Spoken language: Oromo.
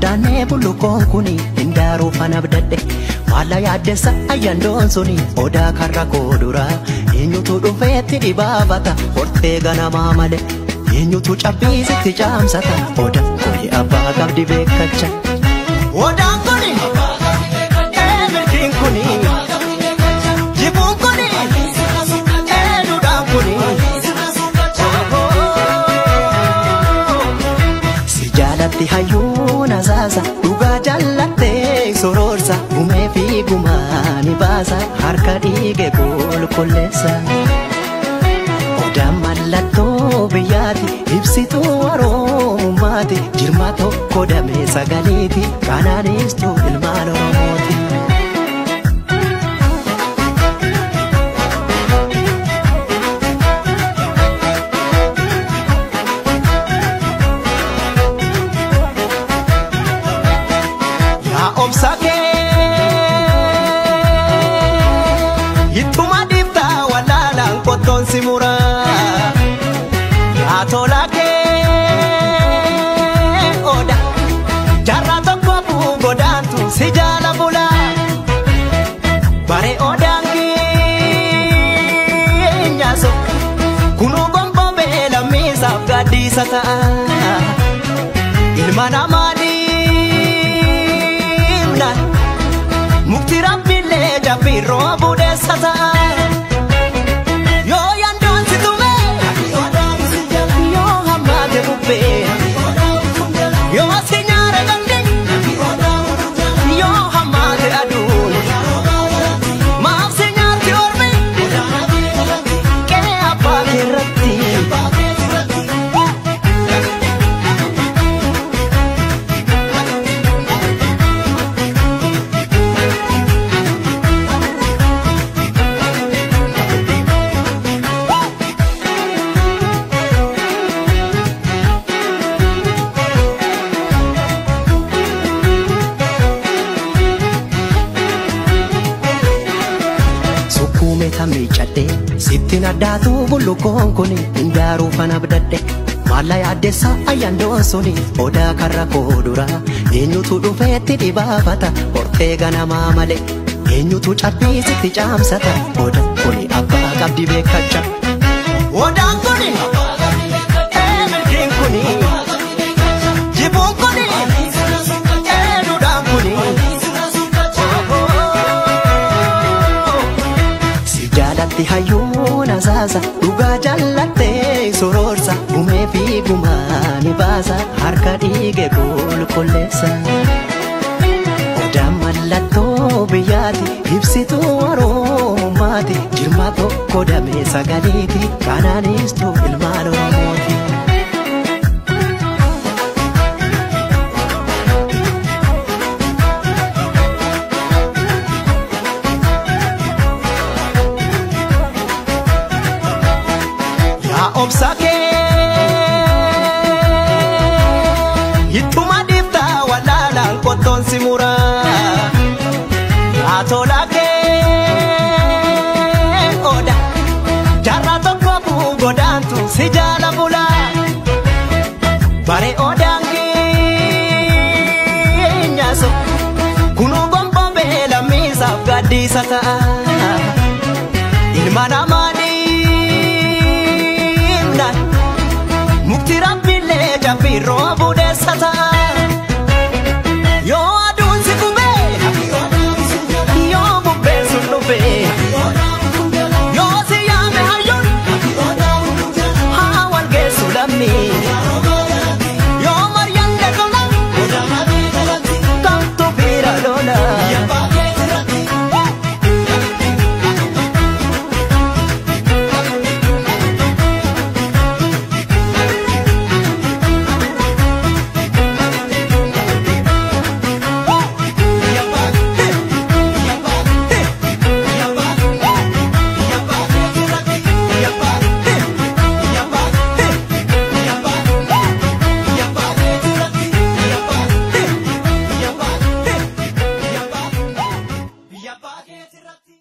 Addaannee bullukoon kuni hindaaruu fana abdadhe. Maalla yaaddessa ayyaandoon suni odaa karra koodura. Eenyutu dhufeetti dhibaafata hortee ganamaa malee. Eenyutu cabbiisitti caamsata odaan kuni abbaa qabdi beekacha. Odaan kuni milkiin kuni jibuun kuni duudhaan kuni. Si jaalatti hayyuun asaasa dhugaa jaallattee sororsa gumee fi gumaa ni baasa harka dhiige qulqulleessa. Odaan mallattoo biyyaati ibsituu oromummaati jirma tokko damee sagaleeti kanaanistuu ilmaan Oromooti. Yaa obsa kee ittuma dhiiftaa wallaalaan qottoon si muraa. Yaa tola kee oda jaarraa tokko godaantu si jaala bula. Bare odaan keenyaaso kunuu gonfoo beelammiisaaf gaaddiisa ta'a. Ilma namaa dhiibnaan mukti rabbiillee jabbiirroo budeessa ta'a. Yoo yaandoon si tume yoo hammaate bubbee yoo si nyaara gande yoo hammaate aduun maaf si nyaarti ormi qe'ee abbaa keerratti. Sukkuumee miicadhee sittiin addaatu bullukoon kuni hindaaruu fana abdadhe. Maalla yaaddessa ayyaandoon suni odaa karra koodura. Eenyutu dhufeetti dhibaafata hortee ganamaa malee. Eenyutu cabbiisitti caamsata odaan kuni abbaa qabdi beekacha. Odaan kuni milkiin kuni jibuun kuni duudhaan kuni. Si jaalatti hayyuun asaasa dhugaa jaallattee sororsa gumee fi gumaa ni baasa harka dhiige qulqulleessa. Odaan mallattoo biyyaati ibsituu oromummaati jirma tokko damee sagaleeti kanaanistuu ilmaan Oromooti. Yaa obsa kee ittuma dhiiftaa wallaalaan qottoon si muraa. Yaa tola kee oda jaarraa tokko godaantu si jaala bula. Bare odaan keenyaaso kunuu gonfoo beelammiisaaf gaaddiisa ta'a. Ilma namaa dhiibnaan mukti rabbiillee jabbiirroo budeessa ta'a. Yoo aduun si gubee yoo bubbeen sun dhufee yoo si yaame hayyuun haa wal geessu lammii. Yoo maryaan dagala kamtu bira lola. Biyya baay'ee irratti.